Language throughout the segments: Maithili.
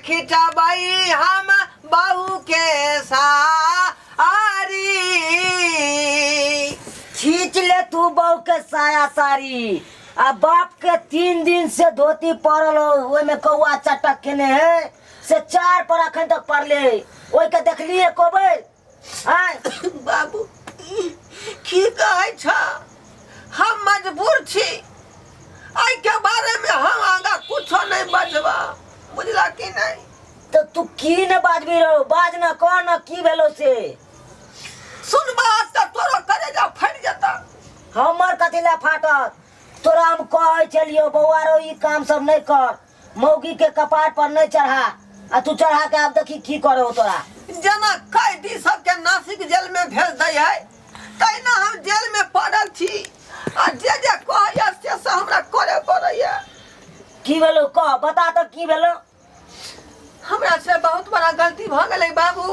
खिंचबै हम बहू के सारी। खींच ले तू बहू के साया साड़ी आ बाप के 3 दिन से धोती पड़ल हो, ओहिमे कौआ चटक केने है से 4 पर अखन तक पड़ले, ओहि के देखली एको बेर? आँय? बाबू की कहै छ, हम मजबूर छी, एहि के बारे में हम आगा कुछो नहीं बजबा, बुझला कि नहीं? तो तू की ने बाजबी रहो, बाज ना, कह ना की भेलो से। सुनबा तऽ तोरो करेजा फाटि जेता। हमर कथी ला फाटत? तोरा हम कहै छलियो बौआ रो ई काम सब नहीं कर, मौगी के कपार पर नहीं चढ़ा, आ तू चढ़ा के आब देखी की करो तोरा। जेना कैदी सबके नासिक जेल में भेज दै है तहिना हम जेल में पड़ल छी, आ जे जे कहैया से से हमरा करे पड़ैया। की भेलो कह, बता तऽ की भेलो? हमरा से बहुत बड़ा गलती भऽ गेलै बाबू।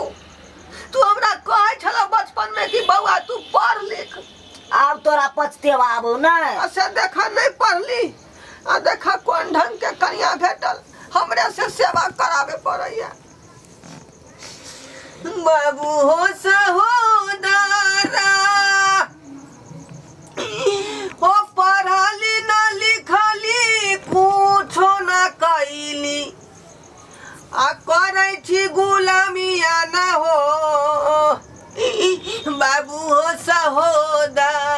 तू हमरा कहै छला बचपन में कि बौआ तू पढ़ लिख, आब तोरा पछतेवा आबौ नहि। आ से देखा नहीं पढ़ली, आ देखा कोन ढंग के कनिया भेटल, हमरे से सेवा कराबे पड़ैया। बाबू हो सहोदरा, हो पढ़ली न लिखली कुछो न कैली, आ करै छी गुलामिया न हो बाबू हो सहोदरा।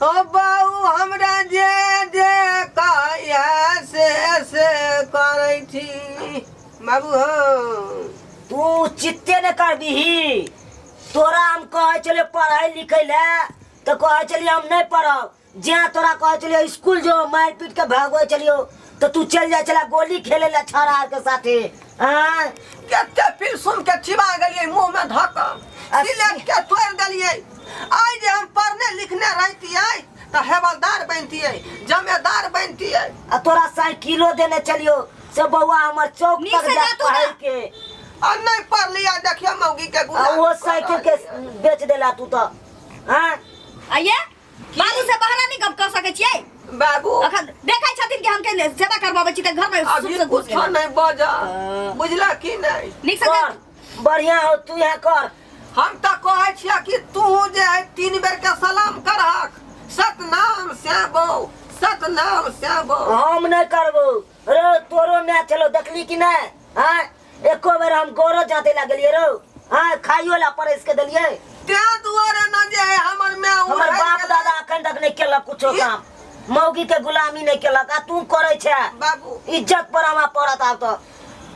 ओ बाबू हमरा जे जे कहैया से से करै छी बाबू हो। तू चित्ते ने करबिही, तोरा हम कहै छलियै पढ़ै लिखै लए तऽ कहै छलियै हम नहि पढ़ब, जहाँ तोरा कहै छलियै स्कूल जो मारि पीट के भागबै छलियौ तऽ तू चलि जाइ छला गोली खेले लए छौड़ा आरके साथे। आँय? कते पिलसुन के चिबा गेलियै मुँह में धऽ कऽ, सिलेट के तोड़ि देलियै। आइ जे हम पढ़ने लिखने रहितियै तऽ हेवलदार बनतियै, जमेदार बनतियै। आ तोरा साइकिलो देने छलियौ से बौआ हमर चौक नीक तक से जा जातू ना। पढ़ै के, आ नहीं पढ़लियै, देखियौ मौगी के आ गुलामी वो कऽ साइकिल के रहल यऽ। बेच देला तू तऽ। आँय? आइए बाबू से बहरा नहीं गप कर सकै छियै बाबू। अखन देखै छथिन कि हम के सेवा करबाबै छी तऽ घर में अभी सुख से घुस कुछो गेलै। नहीं बजा, बुझला कि नहीं? नीक से कर, जा- बढ़िया हो तू यहाँ कर। हम तऽ कहै छियै कि तू जे है 3 बेर के सलाम करहक, सतनाम श्याबो, सतनाम श्याबो। हम नहीं करबो रे, तोरो my चलो देखली कि नहीं? हाँ, एको बेर हम गोरो जाते ला गेलियै रौ, हाँ खाइयो ला परस के देलियै। तें दुआरे न जे है हमर my हमर उड़ै बाप गेलै। दादा अखन तक नहीं केलक कुछो की? काम, मौगी के गुलामी नहीं केलक, आ तू करै छै। बाबू इज्जत पर हमरा पड़त आब तऽ।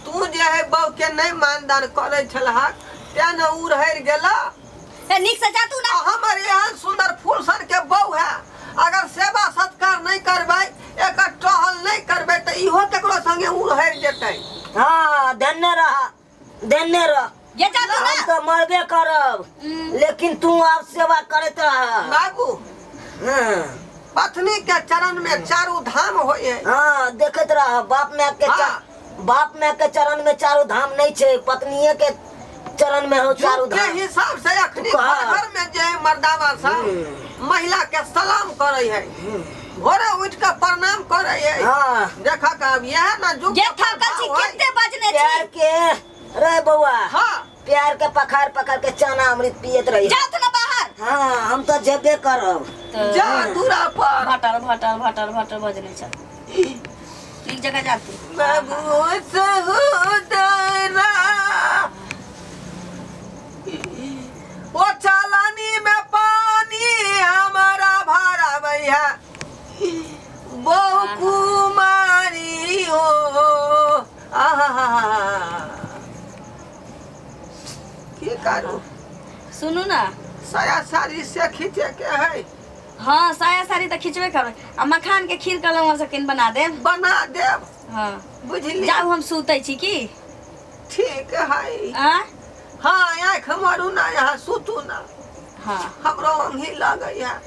तू जे है बहू के नहीं मानदान करै छलहक तें न उड़हरि गेला। ए, नीक से जा तू ना। आ हमर एहन सुंदर फूल सन के बहू है, अगर सेवा सत्कार नहीं करबै, एकर टहल नहीं करबै तऽ इहो केकरो संगे उड़हरि जेतै। हाँ धन्य रह, धन्य रह। ये जा तू ना। हम तऽ मरबे करब, लेकिन तू आब सेवा करैत रह। बाबू हाँ। पत्नी के चरण में चारू धाम होय है। हाँ देखैत रह, बाप माय के हाँ। बाप माय के चरण में चारू धाम नहीं छै, पत्नीये के चरण में हो चारू युग के धाम। हिसाब से अखनी कहा? घर घर में जे है मर्दावा सब महिला के सलाम करे है, भोरे उठ के प्रणाम करे है। हाँ। देखा का अब यह ना युग ये के थकल छी, प्रभाव है। कते बजने छी। प्यार के रे बौआ, हाँ। प्यार के पखार पखार के चना अमृत पियत रही। जाओ तो ना बाहर। हाँ हम तो जेबे करब। जा दूरा पर। भटर भटर भटर भटर बजने छ। एक जगह जा तू। बाबू सहोदरा, ओ चालानी में पानी हमारा भरा भैया, बहु कुमारी हो। आहा की करू? सुनू ना, साया साड़ी से खींचे के है। हाँ साया साड़ी तऽ खिचबे करबै, आ मखान के खीर कहलहुँ से कनि बना देब। बना देब। हाँ बुझली। जाउ हम सुतै छी की? ठीक है। आ? हाँ आँखि मारू ना, यहाँ सुतू ना। हाँ हमरो अंगी लगैया।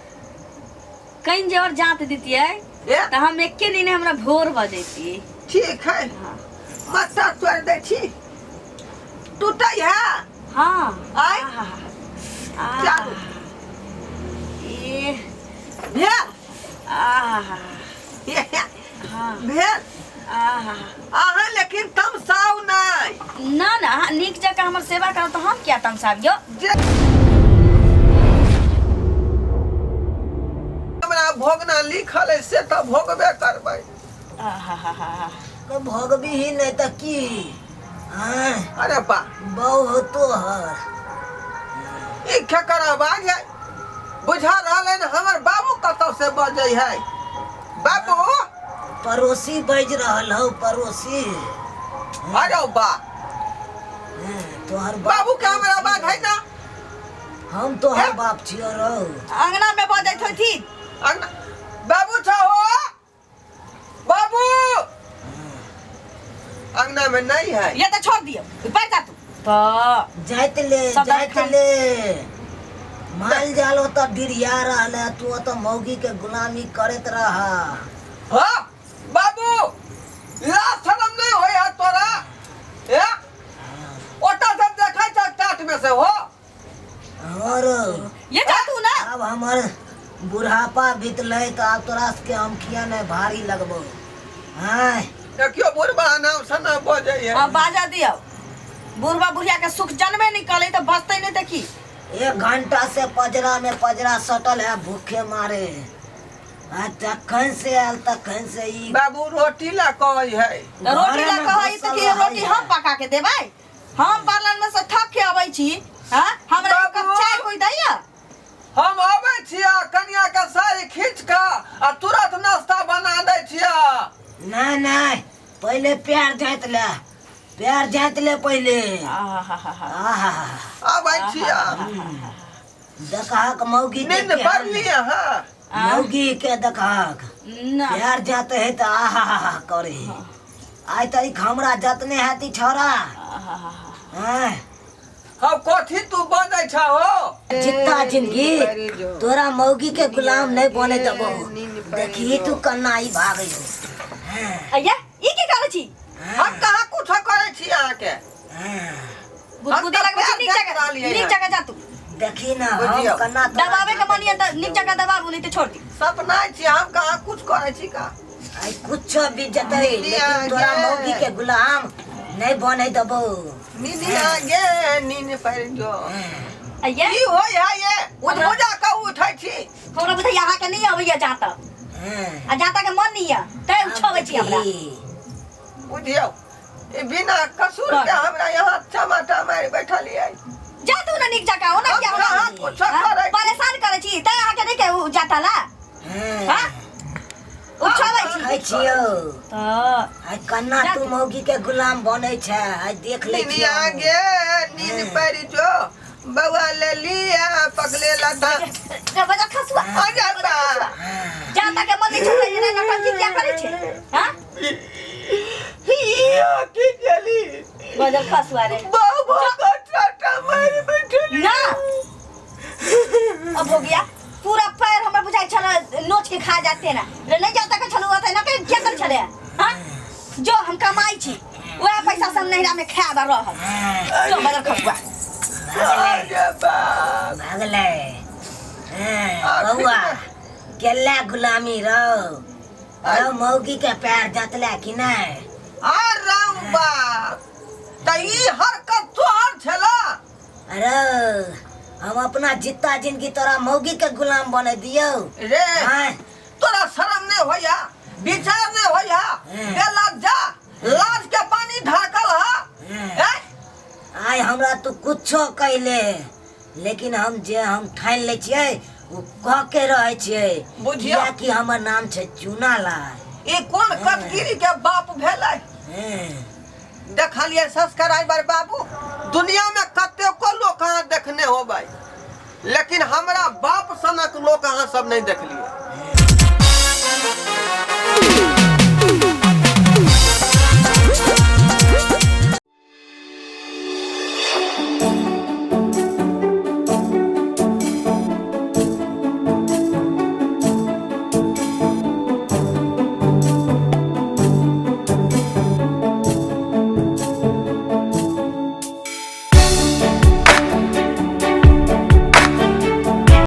कनि जे और जाँत दितियै ए? तऽ हम एके दिन हमरा भोर भऽ जैतियै। ठीक है। हाँ। मच्छर तोड़ि दै छी, टूटै है? हाँ। आय? आहा। चलू। ए। भेल? आहा। आहा अहाँ लेकिन तमसाउ नहि। ना ना, अहाँ नीक जकाँ हमर सेवा करब तऽ हम किया तमसाबियौ? जे हमरा भोगना लिखल है से तऽ भोगबे करबै। आहा भोगबी ही नहीं तऽ की? हाँ, अरे बा बहु तोहर ई केकर आवाज है? बुझा रहल है ने हमर बाबू कतौ से बजै है। बाबू, पड़ोसी बाजि रहल हौ, पड़ोसी। अरे बा हाँ, तोहर बाबू के हमर आवाज है ना? हम तोहर बाप छियो रौ। अंगना में बजैत होथिन। अंगना बाबू छहो? बाबू अंगना में नहीं है। ये तो छोड़ दियो, बैठ जा तू तो। जाइत ले, सब जाइत खान- ले। माल जाल ओतऽ डिरिया रहल है, तू ओतऽ मौगी के गुलामी करैत रह। हाँ बाबू, लाज शरम नहीं होय है तोरा? ए ओटा सब देखै छ टाट में से हो। और ये जा तू ना। आब हमर बुढ़ापा बीतलै तऽ आब तोरा सबके हम किया नहि भारी लगबौ? आँय, देखियो बुढ़बा नाम सना बजै है। अब बाजा दियो, बुढ़बा बुढ़िया के सुख जनबे नहीं कले तो बचते नहीं देखी। एक घंटा से पजरा में पजरा सटल है भूखे मारे, आ तखन से आयल तखन से ई। बाबू रोटी ला कहै है। तो रोटी ला घरेमे कहै तऽ घुसल की रोटी रहै हम है। पका के देबै? हम पार्लर में से थक के अबै छी, हाँ, हमरा एक कप बाबू। चाय कोई दैया? हम अबै छियै, कनिया के साड़ी खींच कऽ आ तुरंत नाश्ता बना दै छियै। नहीं नहीं, पहले प्यार जात ले, प्यार जात ले पहले। आहाहाहा। आहा, अबै छियै। देखहक मौगी के नींद केहन- पड़ली अहाँ? मौगी के देखहक ना प्यार जाते है तऽ आहा हा करे। आइ तारीख हमरा जतने हैती छौड़ा। आहाहाहा। हाँ, हम कथी तू बजै छ हो? जित्ता जिंदगी तोरा मौगी के गुलाम नहीं बने देबो। देखी तू कन्ना ई भागै हो। अय्या, ई की करै छी? हम कहाँ कुछ करै छी अहाँके? हाँ, गुदगुदी हम तऽ लगबै छी। नीक प्यार जगह देख रहलियै नीक हन। जगह जा तू। देखी ना हम बुझियौ। कन्ना तोरा दबावे के मन तऽ नीक जगह दबाबू, नहीं तऽ छोड़ दी। सपना छी, हम कहाँ कुछ करै छी का? आइ कुछो बीत जतै लेकिन तोरा मौगी के गुलाम नहीं बने देबो। नींद आ गे, नींद पड़ि जो। अय्या, की होइ है ये? उठबुजा के उठै छी। हमरा बुझाइया अहाँके नहीं अबैया जाता हाँ, आ जाता के मन नहीं है तैं उछबै छी हमरा। बुझियौ, ई बिना कसूर के हमरा यहाँ चमाटा मारि बैठलियै। जा तू ना नीक जगह ओना हम किया कहाँ कुछो करै छी? परेशान करै छी तैं अहाँके नहीं के उ जाता ला। हाँ, उछबै छी। खाइ छियौ तऽ आइ कन्ना तू मौगी के गुलाम बनै छै, आइ देख लै नींद छियौ। आ गे, नींद पड़ि जो। बौआ ले लिया पगले लता। रे बजा खसुआ। आ जा बा। जाता के मन नहीं छोड़ै रे, नौटंकी किया करै छै? हाँ, हिया की गेली? बजल खसुआ रे। बाबा का चाटा मारि बैठली। ना अब हो गया पूरा पैर, हमरा बुझाइ छल नोच के खा जाते ना रे। नहीं जाता के छलु होते ना के क्या कर छले? हाँ, जो हम कमाई छी वह पैसा सब नहिरा में खायब आ रहब। जो बजल खसुआ। अरे बाप। भगलै। हाँ, बौआ केला गुलामी रौ रौ, मौगी के पैर जतले कि नहीं? अरे बाप, त ई हरकत तोहर छला? अरे हम अपना जित्ता जिंदगी तोरा मौगी के गुलाम बने दियौ रे? हाँ, तोरा शरम नहीं होया, विचार नहीं होया? बेलज्जा, लाज के पानी ढाकल हा। हैं? आइ हमरा तू कुछो कैले लेकिन हम जे हम ठानि लै छियै ओ कह के रहै छियै। बुझियौ। कियाकि हमर नाम छै चूना लाल। ई कोन कटगिरी के बाप भेलै? हँ, देखलियै सब्सक्राइबर बाबू, दुनिया में कतेको लोक अहाँ देखने होबै, लेकिन हमरा बाप सनक लोक अहाँ सब नहीं देखलियै।